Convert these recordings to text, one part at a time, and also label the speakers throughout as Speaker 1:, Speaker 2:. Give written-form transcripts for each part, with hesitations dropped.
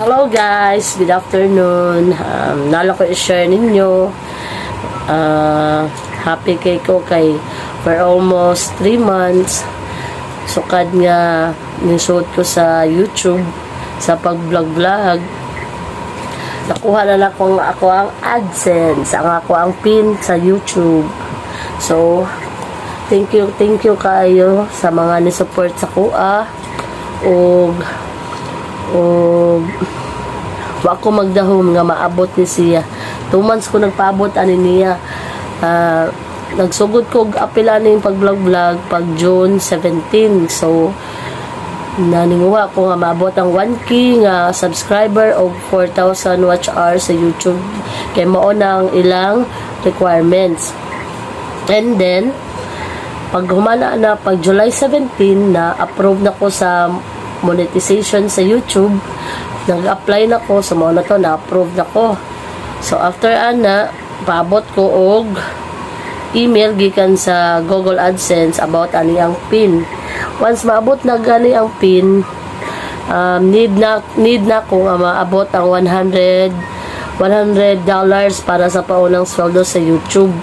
Speaker 1: Hello guys, good afternoon. Naa lang ko i-share ninyo. Happy kay ko kay for almost 3 months sukad nga nisud ko sa YouTube sa pag-vlog-vlog. Nakuha na akong ako ang AdSense, ang ako ang pin sa YouTube. So, thank you kaayo sa mga ni-support sa akoa ug wa ko magdahom nga maabot ni siya. 2 months ko nagpaabot ani niya. Nagsugod ko og apil ani pag vlog vlog pag June 17. So naninguha ko nga maabot ang 1K nga subscriber o 4,000 watch hours sa YouTube kay mao na ang ilang requirements. And then pag humana na pag July 17, na approve na ko sa monetization sa YouTube. Nag-apply na ko, so mao na to, na-approve na ko. So after ana, paabot ko og email gikan sa Google AdSense about ani ang PIN. Once maabot na gani ang PIN, need na ko nga maabot ang $100 para sa paunang sweldo sa YouTube.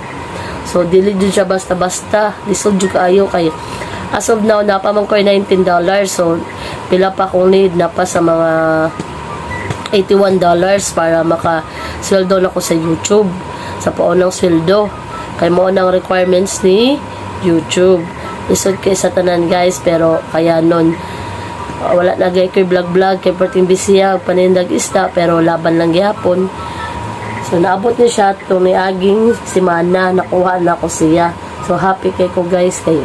Speaker 1: So dili jud siya basta-basta, lisod jud kaayo kay as of now naa pa man ko'y $19. So pila pa kong need na pa sa mga $81 para maka sweldo na ko sa YouTube sa paunang sweldo kay mao nang requirements ni YouTube. Lisod kay sa tanan guys, pero kaya nun. Wala na gay ko'y vlog vlog kay perting busy panindag isda, pero laban lang gihapon. So naabot ni siya itong niaging semana, nakuha na ko siya. So happy kay ko guys kay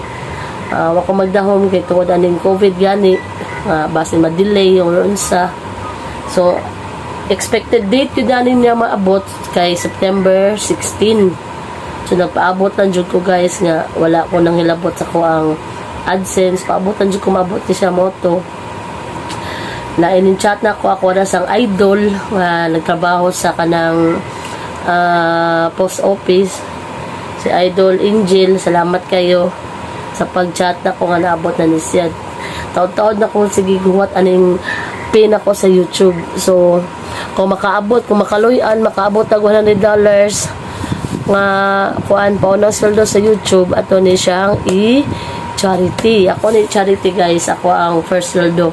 Speaker 1: wa ko magdahom kay tungod aning COVID gani, basin ma-delay yung unsa. So expected date yun ani niya maabot kay September 16. So nagpaabot lang jud ko guys nga wala ko nang hilabot sa ko ang AdSense. Paabot lang jud ko maabot ni siya moto. Na in chat na ako ako na sang idol nga nagtrabaho sa kanang post office, si Idol Angel. Salamat kayo sa pag-chat na ko nga naabot na ni siya. Taod-taod na ko sige guwat aning pin ako sa YouTube. So kung makaabot, kung makaluyan, makaabot og $100 nga kuan pa ng sweldo sa YouTube, ato ni siyang i charity. Ako ni charity guys, ako ang first sweldo,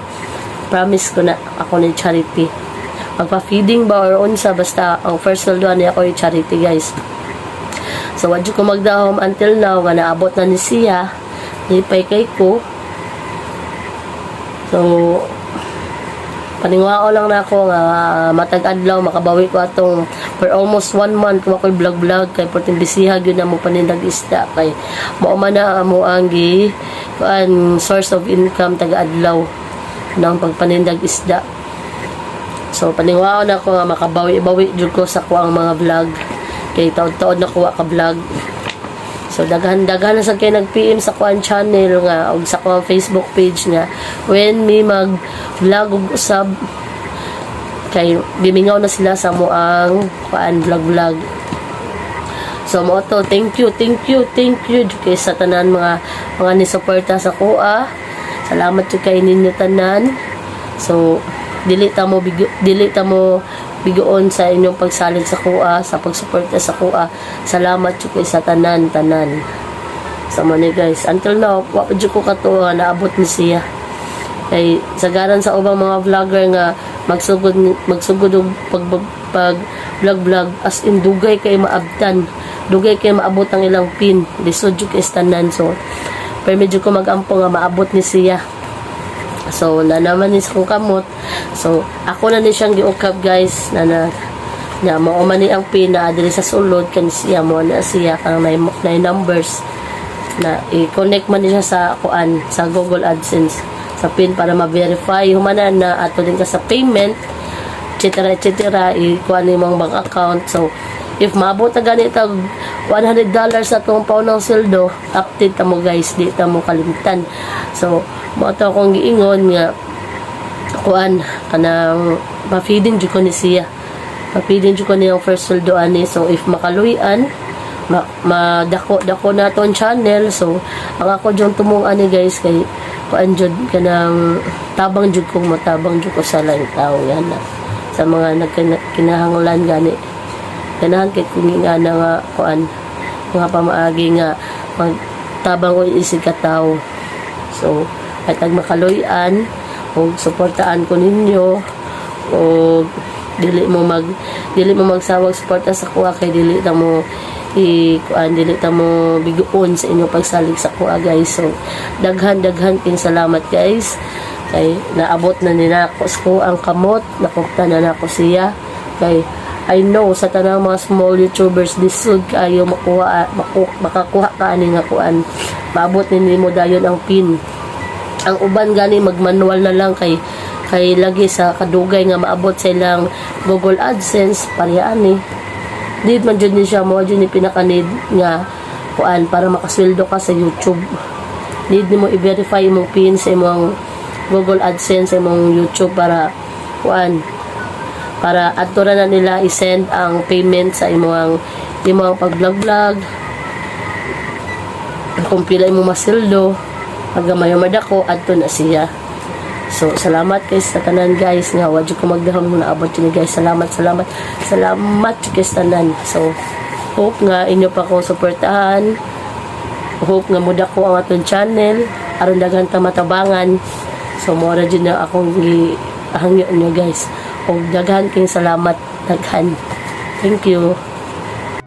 Speaker 1: promise ko na ako ni charity, magpa-feeding ba or unsa, basta ang first sweldo ani ako i charity guys. So wa jud ko magdahom until now nga naabot na ni siya. Lipay kay ko. So paninguhao lang na ako nga matag adlaw makabawi ko atong for almost one month wa ko'y vlog vlog kay perting bisiha gyud na mo panindag isda kay mao man na amo ang gi kuan source of income taga adlaw ng pagpanindag isda. So paninguhao na ako nga makabawi-bawi jud ko sa kuang mga vlog kay taod-taod na kuha ka vlog. So daghan-daghan na sa kay nag-PM sa kuan channel nga og sa kuang Facebook page nga when me mag vlog og usab kay gimingaw na sila sa mo ang kuan vlog vlog. So mo to, thank you, thank you, thank you jud kay sa tanan mga ni-suporta sa kuha. Salamat jud kay ninyo tanan. So dili ta mo biguon sa inyong pagsalig sa kuha, sa pagsuporta sa kuha. Salamat jud kay sa tanan tanan. Sa mo ni guys, until now wa pa jud ko katuwa naabot ni siya. Kay sagaran sa ubang mga vlogger nga magsugod magsugod og pag vlog vlog, as in dugay kay maabtan, dugay kay maabot ang ilang pin. Lisod jud kay tanan. So pero medyo ko magampo nga maabot ni siya. So na naman ni sa kong kamot. So ako na ni siyang giukab guys na na na mao man ni ang pin na diri sa sulod kan siya mo na siya kang nay numbers na i-connect man ni siya sa kuan sa Google AdSense sa pin para ma-verify. Humana na ato din ka sa payment, etc etc, i-kuan ni mong bank account. So if maabot na ganito $100 sa atong paunang sweldo, update ta mo guys, di ta mo kalimtan. So mo ato akong giingon nga kuan kanang pa-feeding jud ko ni siya, pa-feeding jud ko niyang first sweldo ani. So if makaluyan, madako dako na aton channel. So ang ako jud tumong ani guys kay kuan jud kanang tabang jud ko, motabang jud ko sa laing tao yan na. Sa mga nagkinahanglan gani, ganahan kay kung nga na nga kuan, mga pamaagi nga magtabang og isig ka tawo. So ay tag makaluy-an og suportaan ko ninyo o dili mo magsawag suporta sa kuha kay dili ta mo i kuan, dili ta mo biguon sa inyong pagsalig sa kuha, guys. So daghan daghan king salamat, guys, kay naabot na ni nako sa ko ang kamot, nakumta na nako siya, kay I know sa tanang mga small YouTubers lisod kaayo makakuha ka ani nga kuan, maabot ni nimo dayon ang pin. Ang uban gani magmanual na lang kay kay lagi sa kadugay nga maabot sa ilang Google AdSense. Pareha ani, need man jud ni siya mo jud ni pinaka need nga kuan para makasweldo ka sa YouTube. Need nimo i-verify imong pin sa imong Google AdSense, sa imong YouTube, para kuan, para adto ra na nila i-send ang payment sa imong imong pag-vlog vlog. Kung pila imong masweldo, pag gamay o madako, adto na siya. So salamat kay sa tanan, guys, nga wa jud ko magdahom mo naabot ni, guys. Salamat, salamat, salamat jud kay sa tanan. So hope nga inyo pa ko suportahan, hope nga mudako ang atong channel aron daghan ta matabangan. So mo ra jud na akong gihangyo niyo, guys, og daghan kayong salamat, daghan. Thank you.